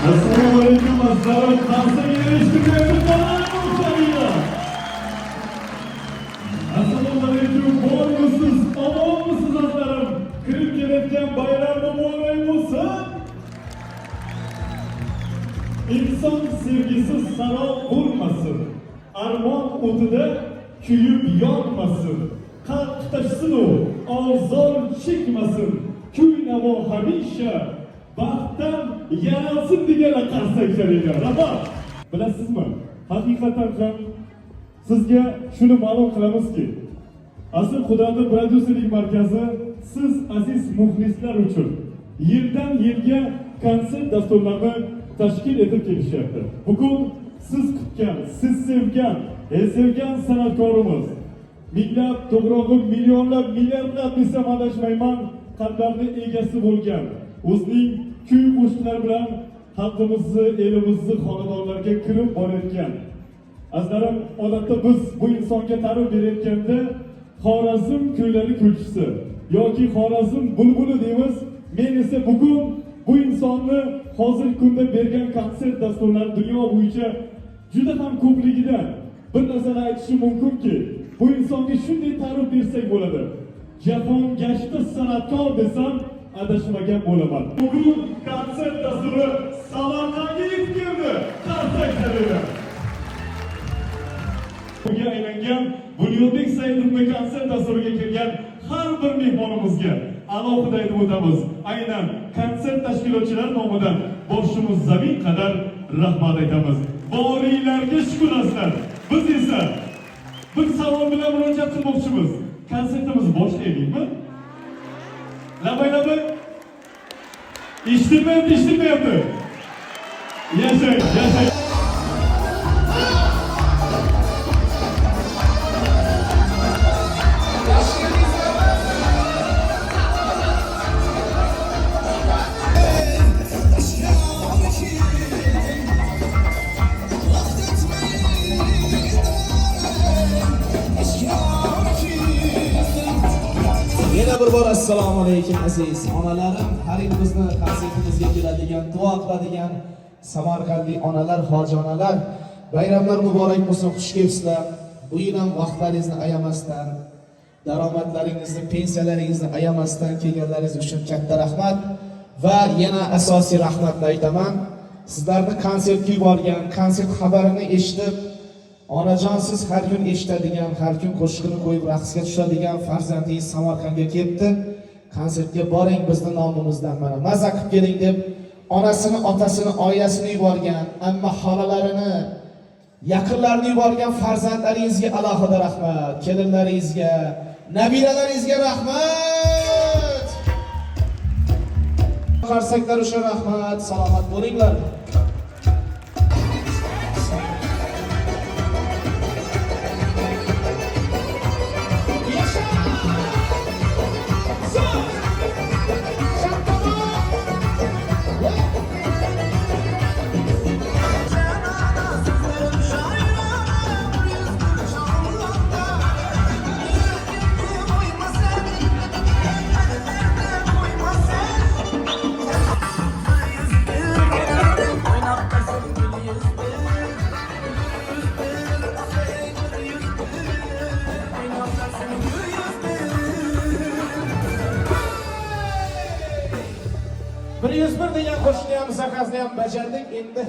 Assalomu alaykum, azizlarim. Qarsak eshitmayapti. Assalomu alaykum, bormisiz, omonmisiz, azizlarim? Kirib kelayotgan bayram muborak bo'lsin. Inson sevgisi sarob bo'lmasin. Armon o'tida kuyib yonmasin. Qalb tutashsin u, ozor chekmasin. Kuy navo hamisha baxtdan yaralsin deganlar qarsak chalinglar. Rahmat. Bilasizmi, haqiqatan ham sizga shuni ma'lum qilamizki, Asl Qudratli prodyuserlik markazi siz aziz muxlislar uchun yildan yilga konsert dasturlarini tashkil etib kelishyapti. Bugun siz kutgan, siz sevgan, sevgan san'atkorimiz minglab, to'g'rirog'i millionlab, milliardlab desam adashmayman, qalblarni egasi bo'lgan, o'zining kuy qo'shiqlari bilan xalqimizni, elimizni xonadonlariga kirib borayotgan. Azizlarim, odatda biz bu insonga ta'rif berayotganda Xorazm kuylari kuychisi yoki Xorazm bulbuli deymiz. Men esa bugun bu insonni hozirgi kunda bergan konsert dasturlari dunyo bo'yicha juda ham ko'pligidan bir narsani aytishim mumkinki, bu insonga shunday ta'rif bersak bo'ladi. Jahongashta san'atkor desam adashmagan bo'laman. Bugun konsert dasturi Samarqandga yetib keldi. Qarsak chalinglar. Bunga aylangan Bunyodbek Saidovni konsert dasturiga kelgan har bir mehmonimizga alohida aytib o'tamiz. Aynan konsert tashkilotchilari nomidan boshimiz zamin qadar rahmat aytamiz. Boringlarga shukur, azizlar. Biz esa bir savol bilan murojaat qilmoqchimiz. Konsertimizni boshlaylikmi? Labay, labay. Eshitilmayapti, eshitilmayapti. Yashang, yashang. Yana bir bor assalomu alaykum, aziz onalarim. Har yil bizni konsertimizga keladigan, duo qiladigan samarqandlik onalar, hoji onalar, bayramlar muborak bo'lsin, xush kelibsizlar. Bu yil ham vaqtlaringizni ayamasdan, daromadlaringizni, pensiyalaringizni ayamasdan kelganlaringiz uchun katta rahmat va yana asosiy rahmatni aytaman. Sizlarni konsertga yuborgan, konsert xabarini eshitib, onajon, siz har kun eshitadigan, har kun qo'shig'ini qo'yib raqsga tushadigan farzandingiz Samarqandga kelibdi. Konsertga boring bizni nomimizdan, mana maza qilib keling deb onasini, otasini, oilasini yuborgan, amma xolalarini, yaqinlarini yuborgan farzandlaringizga alohida rahmat, kelinlaringizga, nabiralaringizga rahmat. Qarsaklar uchun rahmat, salomat bo'linglar. 101 degan qo'shiqni ham, заказ ni ham bajardik endi.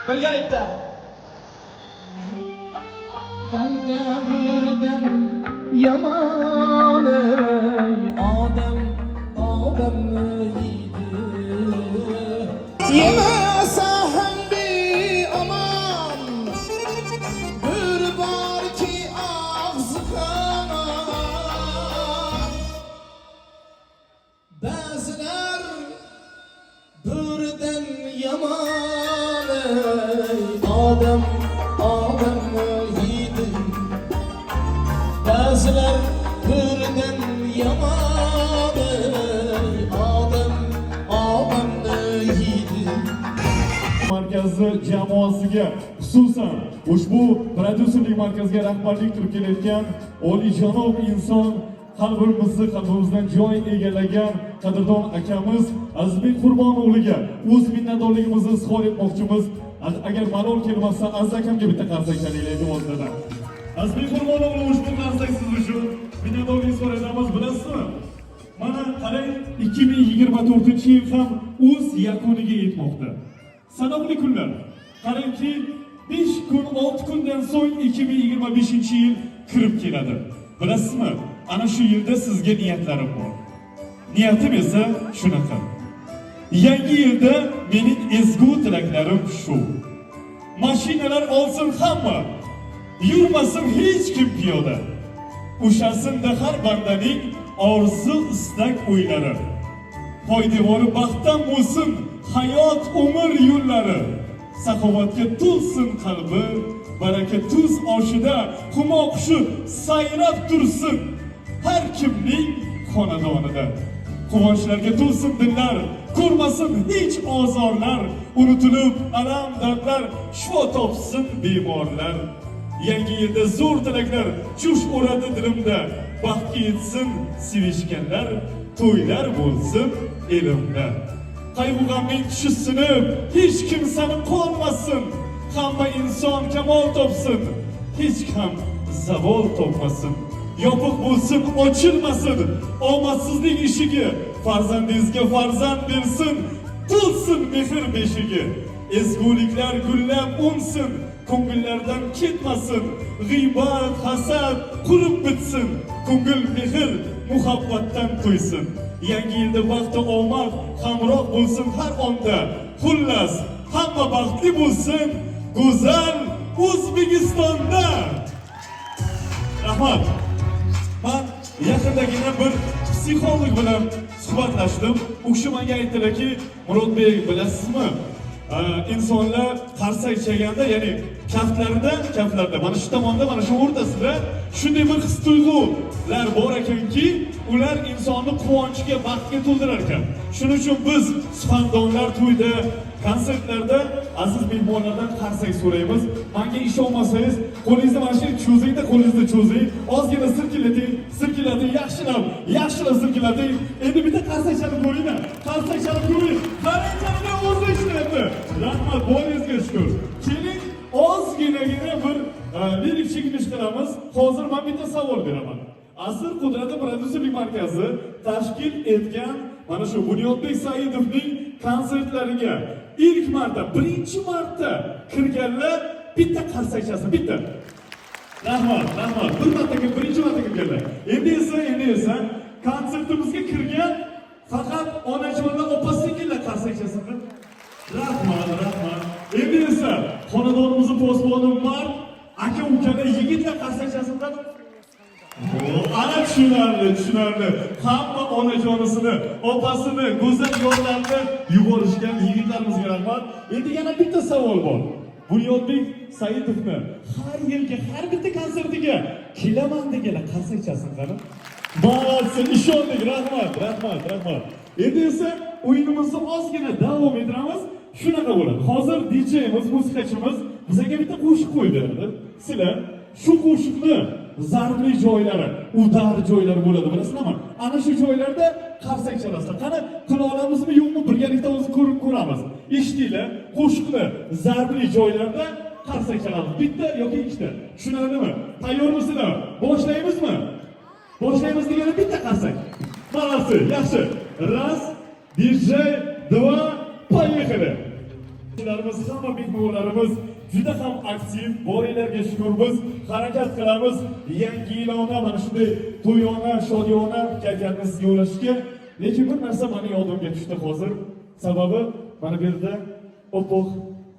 Birgalikda. Birdan yomon ey, odam odamni yeydi. Yomon ey, odam odamni yeydi. Ba'zilar bo'ridan yomon ey, odam odamni yeydi. Markazi jamoasiga, xususan ushbu prodyuserlik markaziga rahbarlik qilib kelayotgan oliyjanob inson, har birimizni qalbimizdan joy egallagan qadrdon akamiz Azizbek Qurbonoğluga o'z minnatdorligimizni izhor etmoqchimiz. Agar malol kelmasa, Aziz akamga bitta qarsak chalaylik, iltimos. Azizbek Qurbonoğlu, ushbu qarsak siz uchun, minnatdorlik izhor etamiz. Bilasizmi, mana qarang, 2024 yil ham o'z yakuniga yetmoqda. Sanoqli kunlar. Qarangki, 5 kun, 6 kundan so'ng 2025 yil kirib keladi. Bilasizmi? Ana shu yilda sizga niyatlarim bor. Niyatim esa shunaqa. Yangi yilda mening ezgu tilaklarim shu. Mashinalar olsin hamma. Yurmasin hech kim piyoda. Ushalsin-da har bandaning orzu istak o'ylari. Poydevori baxtdan bo'lsin hayot umr yo'llari. Saxovatga to'lsin qalbi, baraka tuz oshida humo qushi sayrab tursin har kimning xonadonida. Quvonchlarga to'lsin dillar, ko'rmasin hech ozorlar, unutilib alam dardlar, shifo topsin bemorlar. Yangi yilda zo'r tilaklar jo'sh uradi dilimda. Baxtga yetsin sevishganlar, to'ylar bo'lsin elimda. Qayg'u g'amning tushi sinib, hech kimsani qolmasin. Hamma inson kamol topsin, hech ham zavol topmasin. Yopiq bo'lsin, ochilmasin omadsizlik eshigi. Farzandingizga farzand bersin, to'lsin mehr beshigi. Ezguliklar gullab unsin, ko'ngillardan ketmasin. G'iybat, hasad qurib bitsin, ko'ngil mehr, muhabbatdan to'ysin. Yangi yilda baxt va omad hamroh bo'lsin har onda. Xullas, hamma baxtli bo'lsin go'zal O'zbekistonda. Rahmat. Man yaqindagina bir psixolog bilan suhbatlashdim. U kishi menga aytdilarki, "Murodbek, bilasizmi? Insonlar qarsak chalganda, ya'ni kaftlarida, kaftlarda, mana shu tomonda, mana shu o'rtasida shunday bir his tuyg'ular bor ekanki, ular insonni quvonchga, baxtga to'ldirar ekan. Shuning uchun biz suxandonlar to'yda, konsertlarda aziz mehmonlardan qarsak so'raymiz. Menga ishonmasangiz, qo'lingizni mana shu cho'zingda, qo'lingizni cho'zing, ozgina silkilating, silkilating, yaxshilab, yaxshilab silkilating. Endi bitta qarsak chalib ko'ringlar, qarsak chalib ko'ring. Qarang, chalib o'zi ishlayapti. Rahmat, boringizga shukur. Keling, ozginagina bir lirik chekinish qilamiz. Hozir men bitta savol beraman. Asr qudrati prodyuserlik markazi tashkil etgan mana shu Bunyodbek Saidovning konsertlariga ilk marta, birinchi marta kirganlar bitta qarsak chalsin, bitta. Rahmat, rahmat. Bir marta, birinchi marta kirganlar. Endi esa konsertimizga kirgan faqat onajonlar, opa singillar qarsak chalsin. Rahmat, rahmat. Endi esa xonadonimizni posboni mard aka ukalar, yigitlar qarsak chalsin. Ana, tushunarli, tushunarli. Hamma onajonisini, opasini, go'zal yorlarini yuborishgan yigitlarimizga rahmat. Endi yana bitta savol bor. Bunyodbek Saidovni har yilgi har bitta konsertiga kelaman deganlar qarsak chalsin, qani. Молодцы, ishondik, rahmat, rahmat, rahmat. Endi esa o'yinimizni ozgina davom ettiramiz. Shunaqa bo'ladi. Hozir DJimiz, musiqachimiz bizga bitta qo'shiq qo'yib beradi. Sizlar shu qo'shiqni zarbli joylari, удар joylari bo'ladi, bilasizlarmi? Ana shu joylarda qarsak chalasizlar. Qani, qila olamizmi, yo'qmi, birgalikda o'zi ko'rib ko'ramiz. Eshitinglar, qo'shiqni zarbli joylarda qarsak chalamiz. Bitta yoki ikkita. Tushunarlimi? Tayyormisizlar? Boshlaymizmi? Boshlaymiz degani bitta qarsak. Молодцы, yaxshi. Раз, DJ, два, поехали. Hamma mehmonlarimiz juda ham aktiv, boringlarga shukur, biz harakat qilamiz yangi yilona mana shunday to'yona, shodiyona kayfiyatni sizga ulashishga. Lekin bir narsa mani yodimga tushdi hozir. Sababi mana bu yerda oppoq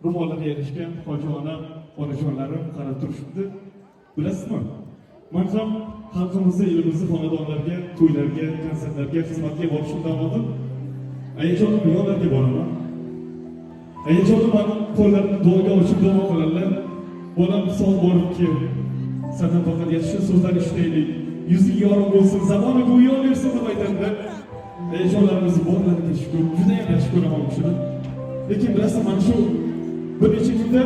ro'mollarga erishgan hoji onam, onajonlarim qarab turishibdi. Bilasizmi? Man ham xalqimizni, elimizni xonadonlarga, to'ylarga, konsertlarga, xizmatga borishimdan oldin ayajonim yonlarga boraman. Ayajonim mani qo'llarini duoga ochib duo qiladilar. Bolam, sog' borib kel. Sendan faqat yaxshi so'zlar eshitaylik. Yuzing yorug' bo'lsin, zamoni go'yo bersin deb aytadilar. Ayajonlarimiz borlariga shukur. Juda ham yaxshi ko'raman u kishini. Lekin bilasizmi, mana shu bir necha kunda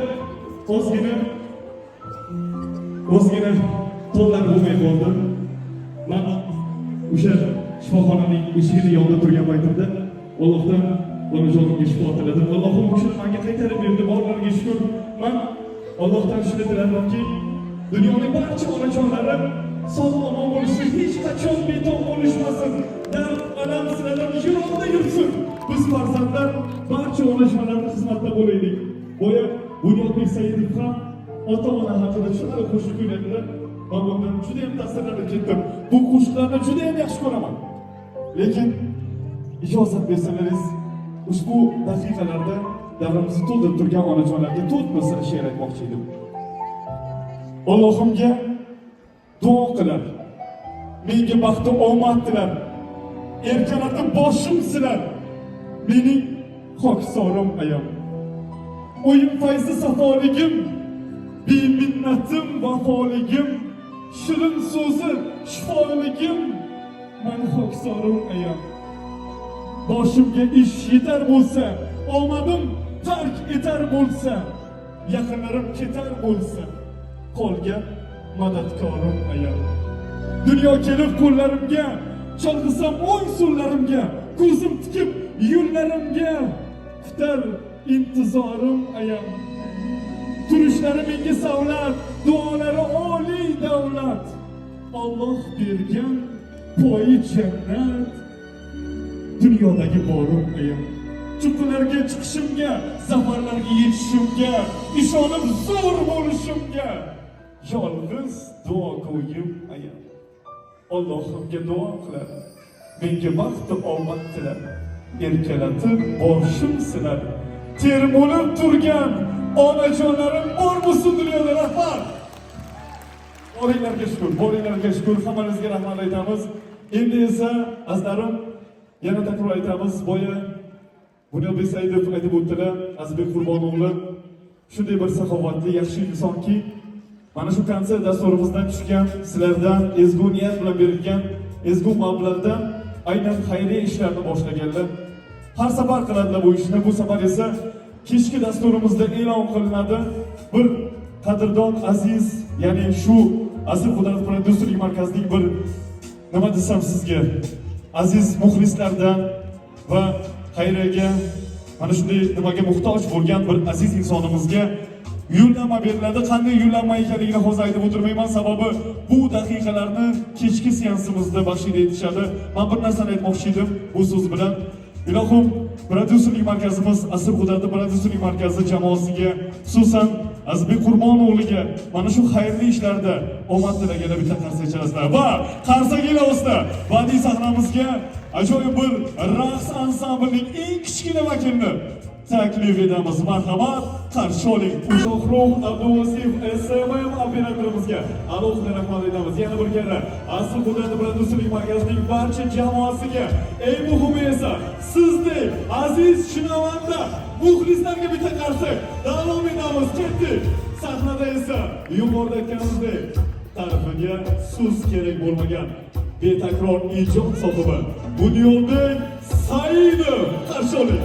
ozgina to'llar bo'lmay qoldi. Man o'sha shifoxonaning eshigini yonida turgan paytimda Allohdan onajonimga shifo tiladim. Allohim u kishini menga qaytarib berdi, borlariga shukur. Man Allohdan shuni tiladimki, dunyoning barcha onajonlari sog' omon bo'lishsin, hech qachon betob bo'lishmasin. Dard, alam sizlardan yiroqda yursin. Biz farzandlar barcha onajonlarning xizmatida bo'laylik. Boya Bunyodbek Saidov ham ota-ona haqida chiroyli qo'shiq kuyladilar. Man bundan juda ham ta'sirlanib ketdim. Bu qo'shiqlarni juda ham yaxshi ko'raman. Lekin ijozat bersalaringiz, ushbu daqiqalarda davramizni to'ldirib turgan onajonlarga to'rt misra she'r aytmoqchi edim. Allohimga duo qilar. Menga baxtu omad tilar. Erkalatib boshim silar. Mening xoksorim ayam. O'yim fayzi safoligim, beminnatim vafoligim, shirin so'zi shifoligim, mani xoksorim ayam. Boshimga ish yetar bo'lsa, omadim tark etar bo'lsa, yaqinlarim ketar bo'lsa, qolgan madadkorim ayam. Dunyo kelib qo'llarimga, chalg'isam o'ng so'llarimga, ko'zim tikib yo'llarimga, kutar intizorim ayam. Turishlari menga savlat, duolari oliy davlat. Alloh bergan poyi jannat, dunyodagi borim ayam. Cho'qqilarga chiqishimga, zafarlarga yetishimga, ishonib zo'r bo'lishimga yolg'iz duogo'yim ayam. Allohimga duo qilar, menga baxtu omad tilar, erkalatib boshim silar. Termulib turgan onajonlarim bormisiz dunyoda, rahmat. Boringlarga shukur, boringlarga shukur, hammangizga rahmat aytamiz. Endi esa azizlarim, yana takror aytamiz, boya Bunyodbek Saidov aytib o'tdilar, Azizbek Qurbonoğlu shunday bir saxovatli, yaxshi insonki, mana shu konsert dasturimizdan tushgan, sizlardan ezgu niyat bilan berilgan ezgu mablag'dan aynan xayriya ishlarni boshlaganlar. Har safar qiladilar bu ishni, bu safar esa kechki dasturimizda e'lon qilinadi. Bir qadrdon aziz, ya'ni shu Asl Qudrat prodyuserlik markazining bir, nima desam sizga, aziz muxlislardan va xayriyaga, mana shunday nimaga muhtoj bo'lgan bir aziz insonimizga yo'llanma beriladi. Qanday yo'llanma ekanligini hozir aytib o'tirmayman, sababi bu daqiqalarni kechki seansimizda baxshida etishadi. Man bir narsani aytmoqchi edim bu so'z bilan. Ilohim, prodyuserlik markazimiz, Asr Qudrati prodyuserlik markazi jamoasiga, xususan Azizbek Qurbonoğluga mana shu xayrli ishlarda omad tilagani bitta qarsak chalasizlar. Va qarsaklar ostida badiiy sahnamizga ajoyib bir raqs ansamblining eng kichkina vakilini taklif etamiz. Marhamat, qarshi oling. Shohruh Abduvosiyev SMM operatorimizga alohida rahmat aytamiz. Yana bir karra Asl Qudrati prodyuserlik markazining barcha jamoasiga, eng muhimi esa sizdek aziz shinavanda muxlislarga bitta qarsak. Davom etamiz, ketdik. Sahnada esa yuqorida aytganimizdek, ta'rifiga so'z kerak bo'lmagan betakror ijod sohibi Bunyodbek Saidov, qarshi oling.